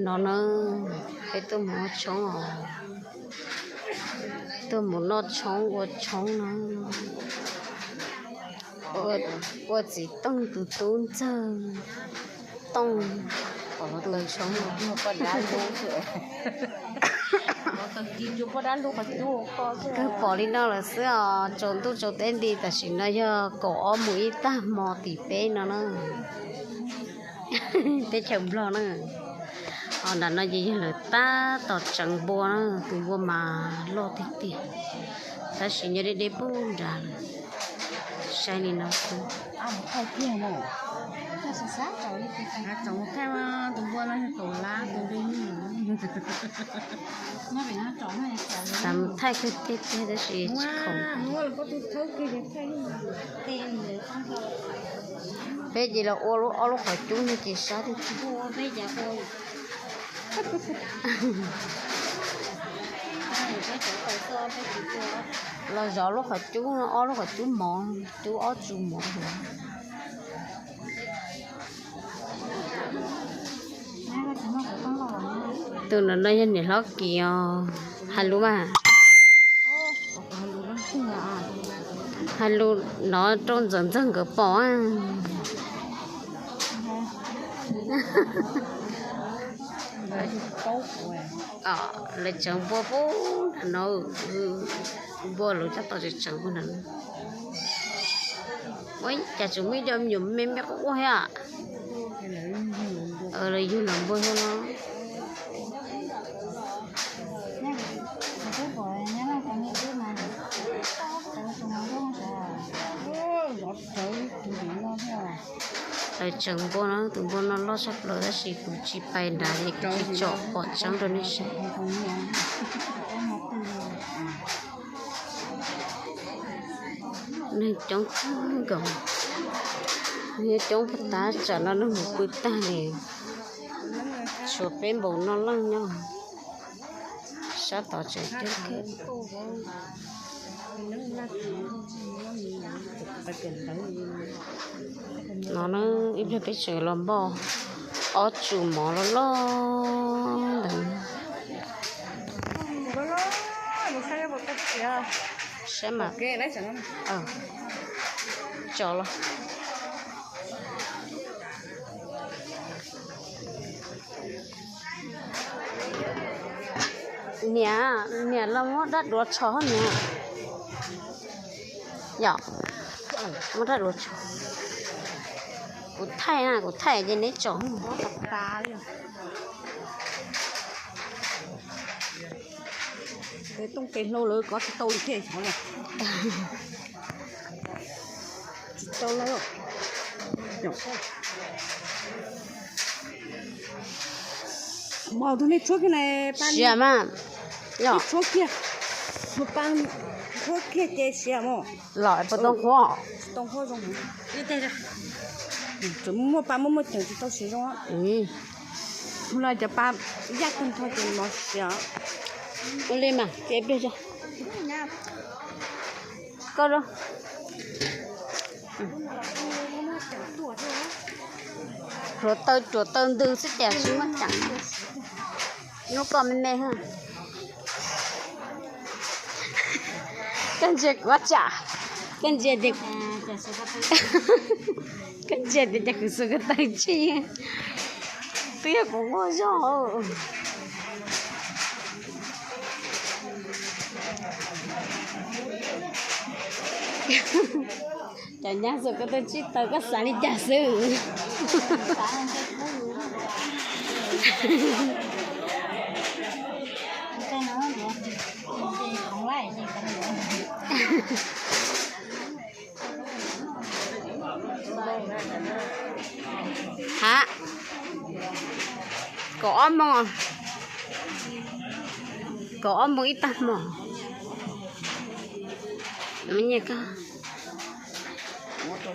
No na, peb tuaj mus ua tshoob os, tuaj mus noj tshoob ua tshoob no. Ua txiv Tooj tus tub ntxawg Tooj tau tshoob. Kawg pom li no lawm xwb os, tsaus ntuj tsaus teb nti, tam sim no yog kaum ob moos ib tag hmo tim peb no na. Teb chaws Nplog na. Ho nram no ces yog lawv tab tom tseev npua na, tus npua mas loj tiag tiag, tab sis nyob deb deb pub nrad lawm. Saib li no xwb. Xav mus thaij kawg tiag tiag tab sis tsis khoom. Peb ces los ua ob lub qhov cub no ces sab tiag tiag. Los zov lub qhov cub no, ob lub qhov cub mov, cub ob tsu mov. Tus no no yog niam hlob Kis os, hais lus mas. Hais lus no rau ntxawm ntxawg nkawd pom. Lawv tseev npua pub nram no, npua lawv tab tom tseev npua nram no. Ua cas tseem muaj ib co me nyuam me me quaj quaj thiab. Lawv yug lawv npua thiab no. Lawv tseev npua no, tus npua no loj tshaj plaws tab sis kuv tsis pais nrad es kuv tsis tsom pom tseeb rau nej saib. Neeg coob kawg nkaus, neeg coob puag ta, tsam no neeg mus pw tag li. Tshuav peb npaum no leej nyob. Sab tod tseem coob kawg. No na, ib pliag peb tseem los npaj ob tsu mov loj loj ntawd. Saib mas, tso los. Niam, niam los muab dab duav tso niam. Yom, muab dab duav tso. Kuv thaij na, kuv thaij ces neb tso. Tooj tes hlau lawv kov tsis tau li thiab xyov. Tsis tau lawm. Mos tus nej tshuab kiag na, siav mas. Tshuab kiag, mus pa tshuab kiag ces siav mos. Los puas tau qhuav? Tsis tau qhuav zoo. Tseem muaj pa muaj muaj ceem tsis tau siav zoo. Los cov pa yaj tag nrho ces mos siav. Ua li mas ces pliag tso. Koj zoo. Hluav taws ruam taws ntws xwb tias tsis muaj ceem. Hnub koj me me. Koj ntsia kuv tsam, koj ntsia tias, koj ntsia tias cas kuv xuas ko taw tsij, twb yog kuv quaj zog. Cov nyab xuas ko taw tsij taw koj xav li cas xwb? Ha, kaum ob moos, kaum ob moos ib tag hmo. Nyiaj koj.